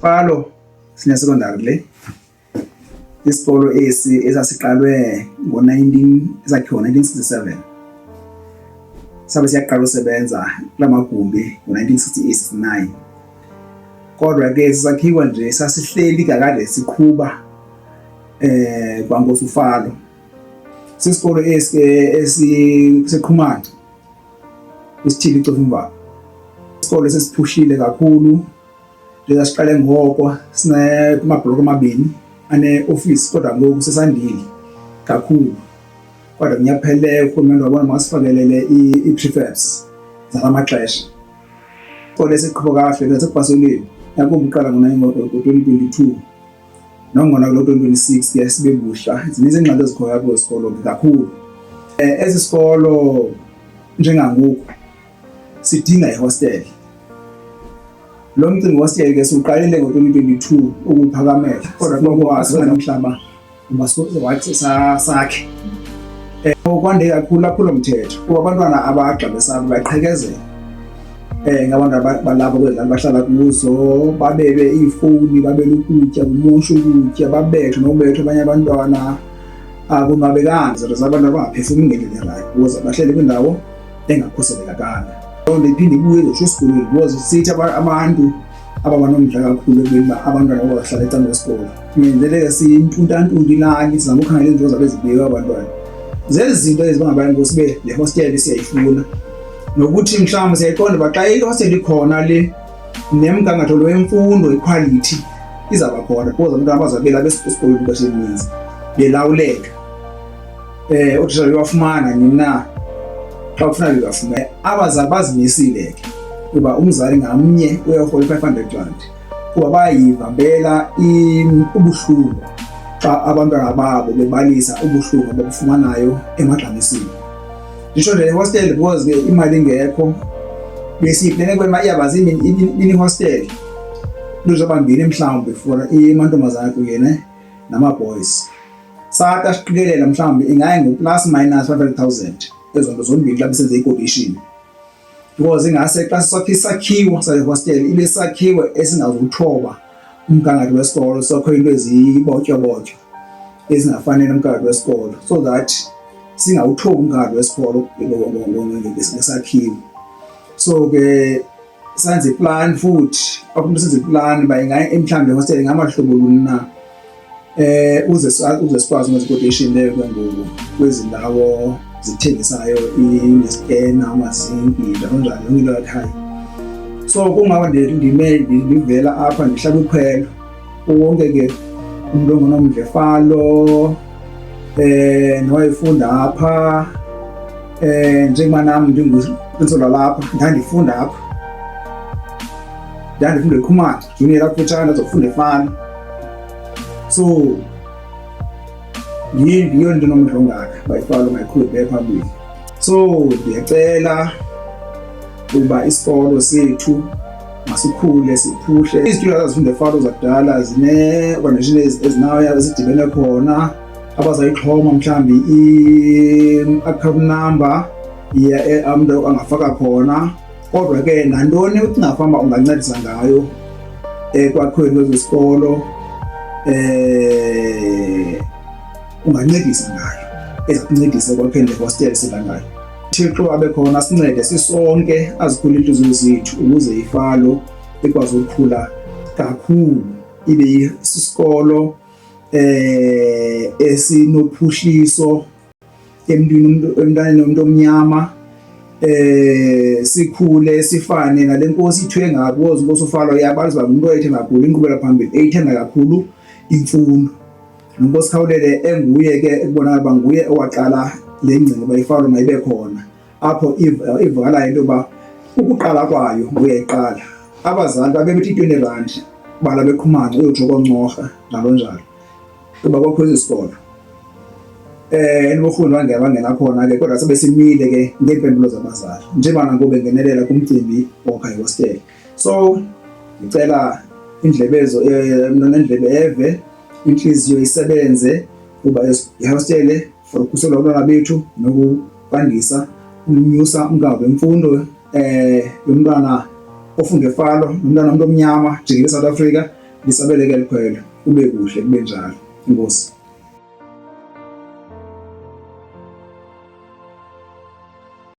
Falo Senior Secondary le isikolo esi esasiqalwe ngo-19 esakhiwa ngo-1967 sabe siyaqala usebenza kula magumbi ngo-1968 69. Kodwa ke sisakhiwa nje sasihleli kakade siqhuba kwankosi uFalo. Sisikolo esi ke esiseQhumane isithili iCofimvaba. Isikolo sesiphuhlile kakhulu njengoba siqale ngoko sinemabhloko amabini ane-ofisi, kodwa ngoku sesandile kakhulu. Kodwa kunyaka ophelileyo urhulumente wabona masifakelele ii-prefabs zala maxesha. Isikole siqhuba kahle nasekupaseleni, ngakumbi uqala ngo-2022 nangona kulo 2026 ke sibe buhla. Zininzi iingxaki ezikhoyo apho kwesikolo ke kakhulu. Esi sikolo njengangoku sidinga ihostele. Lo mcimbi wehostele ke siwuqalile ngo-2022 ukuwuphakamela, kodwa kwakwazi umhlaba uba wathi sakhe. Kwande kakhulu laphula mthetho kuba abantwana abagxabesabo baqhekezela ngabantu balapha kwezi lali bahlala kuzo, babebe iifowuni, babele ukutya, kumoshwe ukutya, babethwe nokubethwa abanye abantwana. Akonwabekanga, zinto zabantu abangaphefumli ngendlela erayithi because bahleli kwindawo engakhuselekanga. Loo nto iphinde ibuye izotsho esikolweni because sithi abantu ababanomdla kakhulu ekubeni uba abantwana bahlala ecaleni kwesikolo. Kunyanzeleke sintuntantunte ilali sizame ukhangela izinto zabe zibiwe abantwana. Zezi zinto ezi bangabanye nkosi sibe le hostele siyayifuna, nokuthi mhlawumbi siyayiqonda uba xa ihostele ikhona le nemgangatho lo wemfundo ikhwalithi izawuba khona because abantwana bazawube belapha esikolweni ixesha elininzi belawuleka. Ootitshala bebafumana nini na xa kufuna bebafumana. Abazali bazimisile ke kuba umzali ngamnye uyawurhola i-500 rand kuba bayayiva mpela ubuhlungu xa abantwana babo bebalisa ubuhlungu ababufumanayo emagxamisini. Nditsho nje ihostele because ke imali ingekho, besiyiplene ukuba iyaba ziimini ihostele into zoba mbini mhlawumbi for amantombazana kunye nama-boys. Sathi asiqikelela mhlawumbi ingaye ngu-plus minus 500,000 ezo nto zombini xa besenze i-quotation, because ingase xa sisakhe isakhiwo sale hostel ibe sakhiwo esingazuthoba umgangatho wesikolo, sokho into ezibotyobotyo ezingafani nomgangatho wesikolo, so that singawuthobi umgangatho wesikolo ngesakhiwo. So ke senze iplan futhi akumntu senze iplan uba ingaye mhlawumbi ihostel ingamahlobo luni na, uze sikwazi ukwenza quotation leyo ke ngoku kwezi ndawo zithengisayo izitena, amazinki, njalo njalo, yonke into yakhaya. So kungako ndime ndivela apha ndihlaba ikhwelo wonke ke umntu ongonomdla eFalo nowayefunda apha, njengoba nam ndinguprinsipal lapha, ndandifunda apha, ndandifunda eQhumane Junior kufutshane, ndazofunda eFalo. So yiyo into enomdla ongaka uba iFalo mayiqhube ibheke phambili. So ndiyacela uba isikolo sethu masikhule siphuhle. Izitulo zazifunda eFalo zakudala zine-organization ezinayo ezidibene khona abazayixhoma mhlawumbi i-account number umntu angafaka khona. Kodwa ke nantoni ucinga fanuba ungancedisa ngayo ekwakhiweni kwezo sikolo, ungancedisa ngayo eza kuncedisa ekwakheni le hostel sidla ngayo. Thixo abe khona asincede sisonke, azikhule iintliziyo zethu ukuze iFalo ikwazi ukukhula kakhulu, ibe sisikolo esinophuhliso emntwini, umuntu emntwaneni womuntu omnyama, sikhule sifane nale nkosi ithiwe ngabo. Inkosi uFalo iyabalisa uba ngumuntu owayethanda kakhulu inkqubela phambili, eyithanda kakhulu imfundo. Nonkosi Khawulele enguye ke ekubonakala uba nguye owaqala le ngcinga uba iFalo mayibe khona apho ivakalayo into yoba ukuqala kwayo nguye iqala. Abazali babebethi i-20 rand bala beqhumane uyotsho koNcorha njalo njalo kuba kwakho esi sikolo. Enoburhulu bangena bangena khona ke, kodwa sabe simile ke ngeempendulo zabazali njengoba nangoku bengenelela kumcimbi wokha ihostele. So ndicela indlebe ezo, mna nendlebe eve, intliziyo isebenze kuba ihostele for ukhuselo lwabantwana bethu nokukwandisa unyusa umgangatho wemfundo yomntwana ofunda eFalo nomntwana womntu omnyama jikelele eSouth Africa. Lisabele ke likhwelo, kube kuhle kube njalo. Enkosi.